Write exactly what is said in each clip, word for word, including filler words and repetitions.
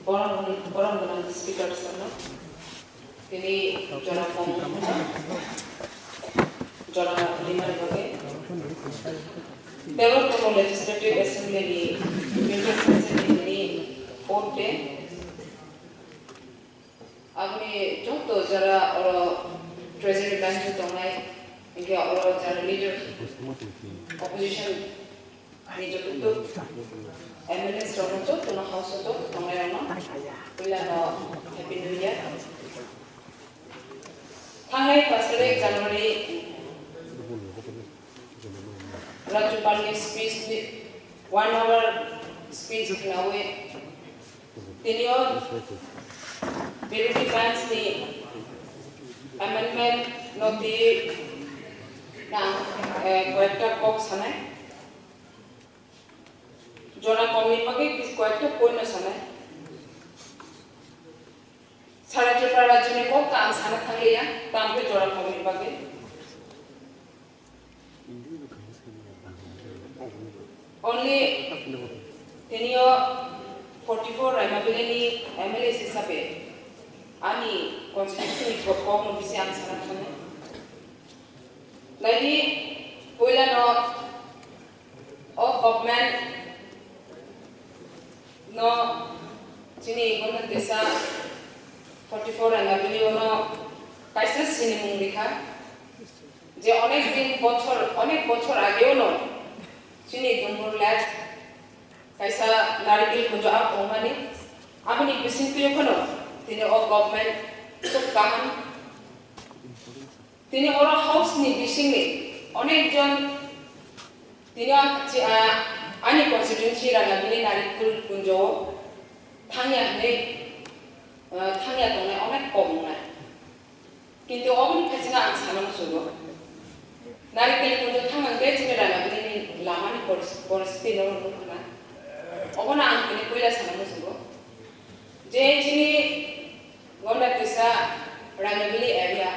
Borom, borom gwnang speaker sir no. Tini jora kom jora lima ni bagwi. Tebo Tomo Legislative Assembly ni twenty twenty-six ni tini fourth day. Aboni joto jora oro treasury bench o tongnai, hinkhe oro jara leader opposition ni joto M L As rok no joto no house o joto tongnai rok no puila no Happy New Year. Thangnai pash tarik January Rajyapal ni speech ni one hour speech khnawi tini o birodhi panch ni amendment no twi na, eh, koyekta kok sanai. Jora komni bagwi kis-, koyekta point no sanai. Sara Tripura rajyoni kok ta ang sana thangliya, tamo khe jora komni bagwi. Only tini o forty-four Raima Valley ni M L A hisabe ani constituency ni kok no bisi ang sana thangwi. Naidi puila no o government no chini Ganda Desa forty-four Raima Valley o no kaisa sinimung rikha. Je onek din bochor, onek bochor ageo no chini Dumbur Lake kaisa narikil kunjo a tongmani, aboni bisingtwi phano tini o government khub kaham. Tini oro house ni bisingni onek jon tini a, chi-, a, ani constituency Rangabili narikil kunjo o thangya hinwi, ah, thangya tongnai onek kok wngnai. Kintu oboni phaisingno ang sana muchungo. Narikil kunjo thangna hwnkhe chini Rangabili lamani poris-, poristhiti no nukha na. Obono ang tini puila sana muchungo. Je chini Gonda Twisa Rangabili area,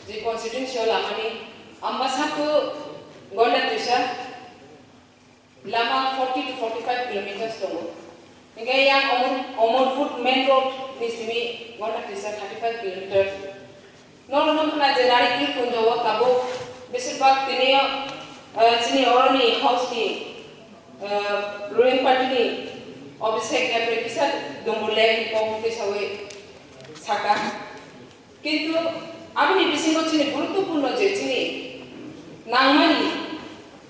je constituency o lamani Ambasa to Gonda Twisa lama forty to forty-five kilometers tongo. Hinkhe yang Omor-, Omorpur main road ni simi Gonda Twisa thirty-five kilometers. Norok nukha na je narikil kunjo o tabuk besibak tini, eh, chini oroni house ni, eh, ruling party ni Abhishek Debbarma kisa Dumbur Lake ni kok twi sawi saka. Kintu aboni bisingo chini guruttopurno je chini nangmani,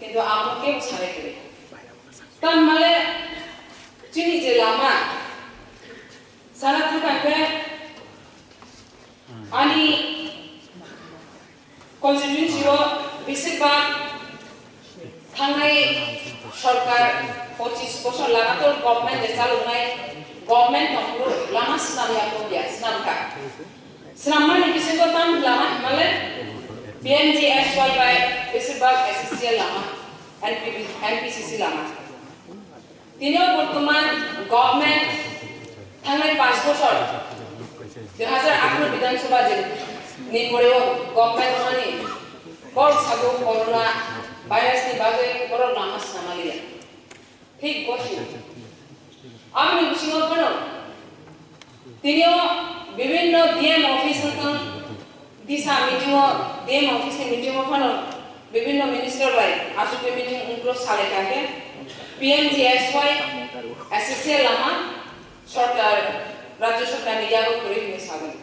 kintu amo kebo sanai kwrwi. Tamni hwnle chini je lama sana thangkha khe ani constituency o besibak thangnai sorkar pochis bosor lagator government de chaloknai government nongkhoro lama swnamya tongya, swnamkha. Swnammani bisingo tamo lama hwnmale P M G S Y bai besibak S C C L lama, N P P, N P C C lama. Tini o bortoman government thangnai panch bosor, dui hajar atharo Bidhan Sabha je ni pore o government rwnani borok sago corona virus ni bagwi borok lama swnamaliya. Thik bosi. Aboni bisingo phano tini o bibhinno D M office wngthang, disa meeting o, D M office ni meeting o phano bibhinno minister bai achukwi meeting wngkro salai kha khe P M G S Y S C C L lama sorkar, rajya sorkar ni yago kwrwi hinwi sagwi.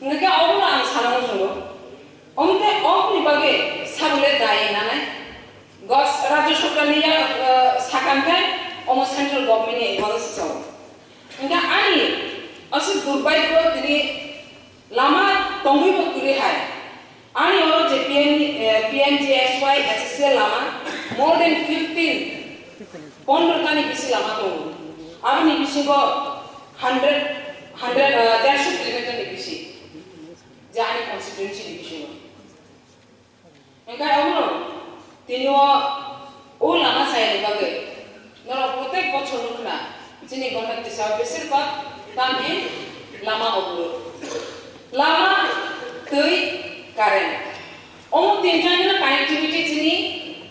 Hwnkhe obono ang sana muchungo. Omte oboni bagwi sabole dayi nanai. Gos rajya sorkar ni ya, eh, sakam khe omo central government ni policy sao. Hingkhe ani aswk durbaityo tini lama tongwi bo kwrwi hai. Ani oro je P M, eh, P M G S Y S C C L lama more than fifteen, pondro tani bisi lama tongo. Aboni bisingo hundred, hundred, eh, dersho kilometer ni bisi. Je ani constituency ni bisingo. Hingkhe omono tini o, o lama chayani bagwi norok protek bochor nukha na, chini Ganda Twisa besir bak tamni lama oboro. Lama, twi, current. Omo tinta no connectivity chini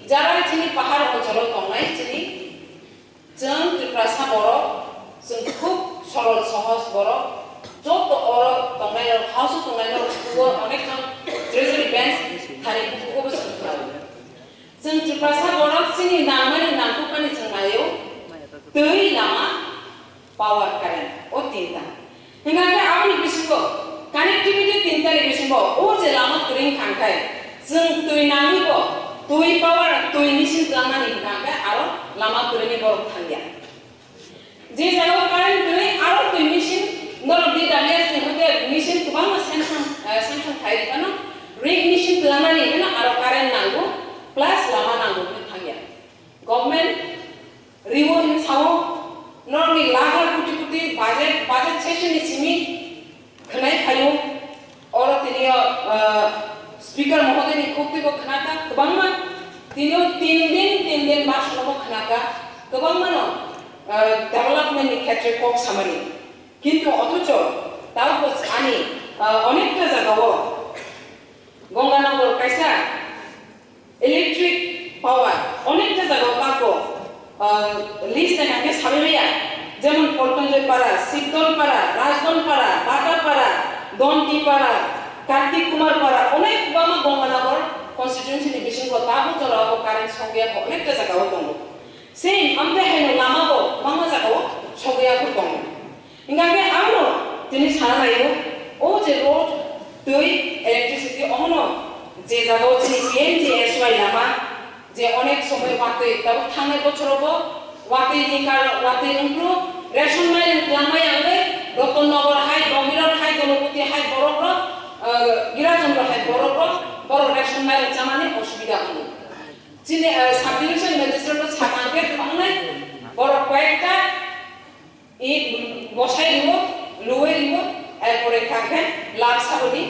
jara chini pahar oncholo tongnai chini chwng Tiprasa borok chwng khub Sorol sohoj borok, joto oro tongnai rok, house o tongnai rok, kugo onek jon treasury bench thani kugo bo chwng khlaio. Chwng Tiprasa borok chini nangmani nangkukmani chwng naio, twi, lama, power, current, o tinta. Hingkha khe aboni bisingo connectivity tinta ni bisingo o je lama kwrwi wngkha khe chwng twi nangwi bo twi power, twi machine twlangnani hingkha khe aro lama kwrwini borok thangya. Je jagao current kwrwi aro twi machine, norok D W S ni hote machine kwbangma sanction, eh, sanction khai rikha no, rig machine twlangnani hingkhe no aro current nango, plus lama nango hwnwi thangya. Government riwo hwnwi sao, norokni lakh lakh koti koti budget, budget session ni simi khwnai phaio, oro tini o, ah, speaker mohodoini koktwibo khwnakha kwbangma, tini o tin din, tin din basono bo khwnakha kwbangmano, ah, development ni khetre kok samani. Kintu othocho tabukbo ani, ah, onekta jagao Ganganagar kaisa electric power onekta jagao kako, ah, list naikha khe sabai maya, jemon Poltonjoi para, Sikdol para, Rajdon para, Bata para, Donti para, Kartik Kumar para, onek kwbangma Ganganagar constituency ni bisingo tabuk jorao bo current sokya kho onekta jagao tongo. Same amtwi haino lama bo kwbangma jagao sokya kho tongo. Hingkha khe abono tini sana naio, o je road, twi, electricity, omono je jagao chini P M G S Y lama, je onek somoi watwi, tabuk thangnai bochorobo watwi ni kar-, watwi wngkru, ration mairung twlangmaya wngwi, Ratan Nagar hai, Dogirot hai, Dolopati hai borok rok, eh, Girachandra hai borok rok, borok ration mairung chamani osubida wngo. Chini, eh, sub division magistrate rok sakang khe thangnai, borok koyekta I bosai rwo, luwai rwo, erpore kha khe lak saboni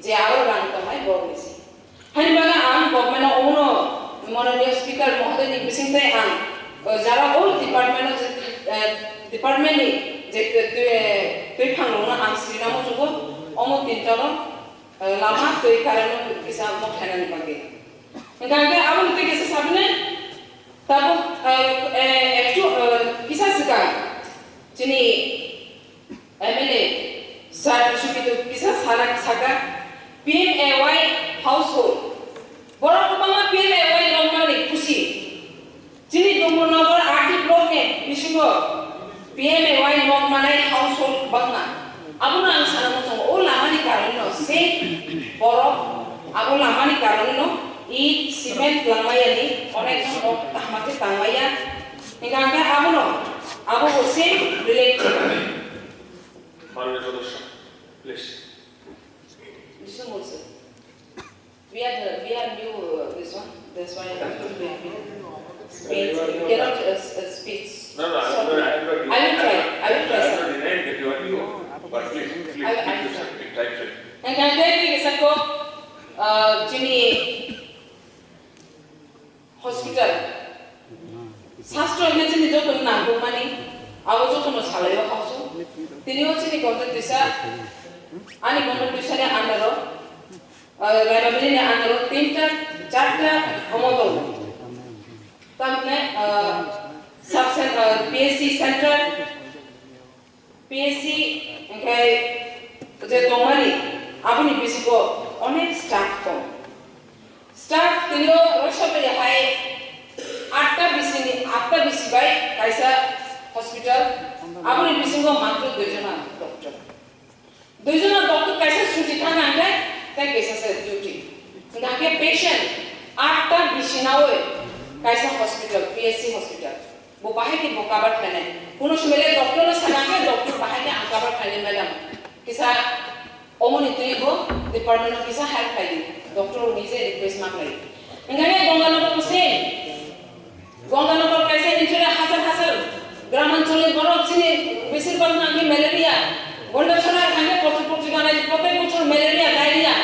je aro rang tongnai borokni se. Haini bagwi ang government-no omono Mananiya Speaker Mohodoyni bising tei ang, o, jara o department-o je, eh, department-ni je, eh, twi, eh, twiphang rokno ang sirina muchungo omo tinta-no, eh, lama twi current-no kisa mokhlainani bagwi. Hingkha khe aboni twi kisa sabini tabuk, eh, eh, ekchu, eh, kisa swkang chini M L A sir Biswajit kisa sara saka P M A Y household. Borok kwbangma P M A Y romnani khusi. Chini Dumbur Nagar R D block ni bisingo P M A Y nok manai household kwbangma. Abono ang sana muchungo, o lamani karonno se borok, abo lamani karonno it, cement langmayani onek nok kaham khe tangmaya. Hingkha hingkhe abono, abo bo se relate. Honorable Sir, please. This one also. We are the, we are new, uh, this one, that's why I have to do a bit speech. You cannot, uh, s-, uh, speech. No, no, I'm not, I'm not, I will try, I will try, I'm sir. Not denying that you are new, but please, please I will, I keep will yourself try. In time frame. And then there is a quote, uh, Jimmy Hospital. Sastro hingkhe chini joto nangkukmani, abo jotono salaio hausu. Tini o chini Gomdon Twisa, ani Gomdon Twisani under o, ah, Laima Valley ni under o tinta, charta omo tongo. Tamne, ah, sub cen-, ah, P S C center, P S C hingkhe je tongmani, aboni bisingo onek staff tong. Staff tini o roisa bai hai atta bisini, atta bisi bai kaisa hospital, aboni bisingo matro dui jona doctor. Dui jona doctor kaisa chuti thang hingkhe tei kaisa se duty. Hingkhe patient atta bisi nawi kaisa hospital, P S C hospital. Bo bahai khe bo cover khlainai. Kuno somoi le doctor no sana khe doctor bahai khe ang cover khlainai madam. Kisa omoni twi bo department no kisa help khlai di. Doctor ni je request ma khlai. Hingkhe Ganganagar bo same. Ganganagar kaisa insurance hasal hasal. Gramanchal ni borok chini besir bhag thang khe malaria. Gonda chora thang khe pochor pochor ganai protek bochor malaria, diarrhea.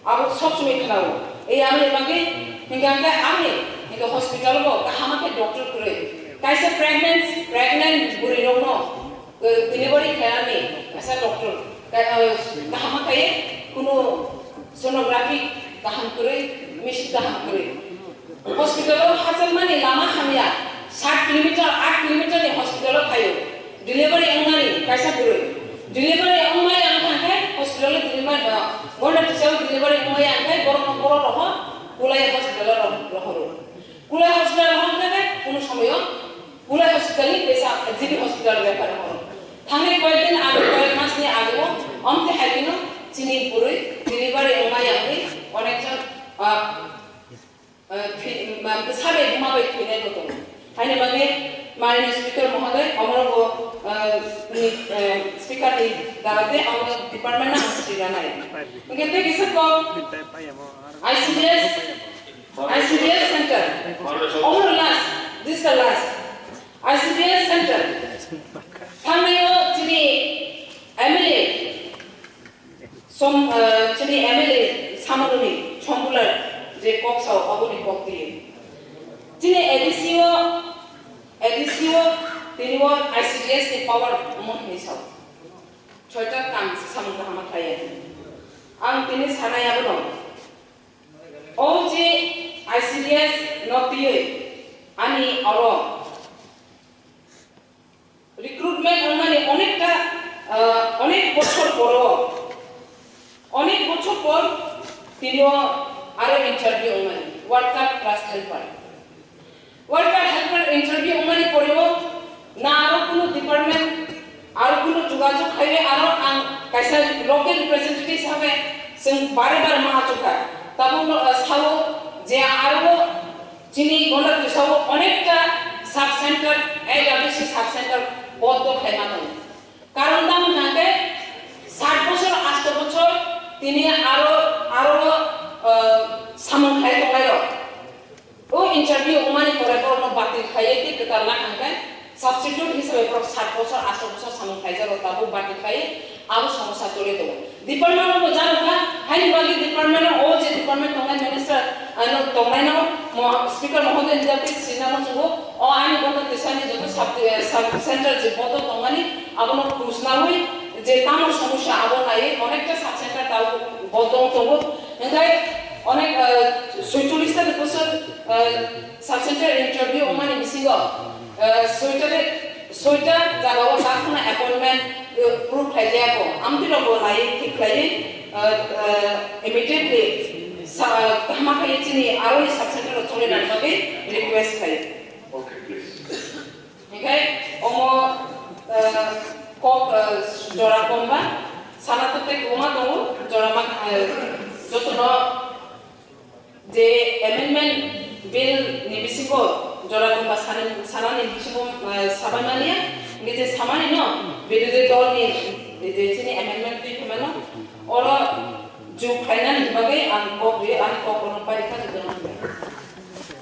Abo sob somoi khnao. Ei amoni bagwi hingkha hingkhe amoni hingkhe hospital bo kaham khe doctor kwrwi. Kaisa pregnant, pregnant bwrwi rokno, eh, delivery khlainani kaisa doctor. Ka-, eh, kaham khe kunu sonography kaham kwrwi, machine kaham kwrwi. Hospital o hachal mani lama hamya, sat kilometer, aat kilometer ni hospital o phaio. Delivery wngnani Kaisa bwrwi delivery wngmaya wngkha khe hospital o delivery, uh, gonda tisao delivery wngmaya wngkha khe borokno borok roho Kulai hospital o rohoro. Kulai hospital o wngkha khe kunu somoyo Kulai hospital ni besa G B hospital refer rohoro. Thangni koyek din age, koyek mas ni age o omte hai kunu chini bwrwi delivery wngmaya wngwi onek jon, uh, Eh, phi-, ma-, bwsa bai buma bai thwinai bo tongo. Haini bagwi Marino Speaker Mohoday, omoro bo, eh, ni, eh, Speaker ni darate omo department no ang sri ranai. Hwnkhe tei kisa kok I C D S, I C D S center. Omoro last, this is the last. I C D S center. Thangnaio chini M L A, Som, eh, chini M L A Samununi Sombular je kok sao, aboni kok twi. Chini A D C o, A D C o, tini o I C D S ni power omo hinwi sao. Soita kam se samung kaham khlaiya. Ang tini sanai abono. O je I C D S no twiwi ani oro Recruitment wngmani onekta, ah, onek bochor poro, onek bochor por tini o aro interview wngmani, worker plus helper. Worker helper interview wngmani pore o na aro kunu department, aro kunu jogajog khaiwi aro ang kaisa local representative hisabe chwng bare bare ma achukha. Tabukno, ah, sao je aro Chini Gonda Tisao onekta sub center, A W C sub center boddo khlaima tongo. Karon tamo hwnkhe sat bochor, asto bochor tini aro, aro, ah, samung khlai tonglairok. O interview wngmani pore borokno batil khlaiwi tei kwtal na hwnkhe Substitute hisabe borok sat bochor, asto bochor samung khlaijago, tabuk bati khlai abo somosa choli tongo. Department no bo jano kha, haini bagwi department no o je department tongnai minister, ah, no tongnai no mo-, speaker mohoday ni jati sina no chungo, o ani Gonda Tisani joto sub, eh, sub center je bodo tongmani abono khusnawi je tamo somosa abo nai onekta sub center tabuk bodong tongo. Hingkhai onek, eh, soicholish ta bochor, eh, Sub center interview wngmani bisingo, eh, soita de, soita jagao takhwna appointment, eh, proof khlaijaya kho. Amtwi rokbo nai thik khlaiwi, eh, eh, immediately sa-, kaham khe chini aroni sub center rok choli nani bagwi request khlai. Okay, please. Hinkhe omo, eh, kok, eh, jora komba sana to tei kwbangma tongo, jora ma, eh, jotono Je amendment bill ni bisingo jora tongba sani, sanani bisingo, eh, sabai maliya, hingke je samani no birodhi dol ni je chini amendment twi phaimano, oro ju khlainani bagwi ang kok ri, ani kok kono paikha juda.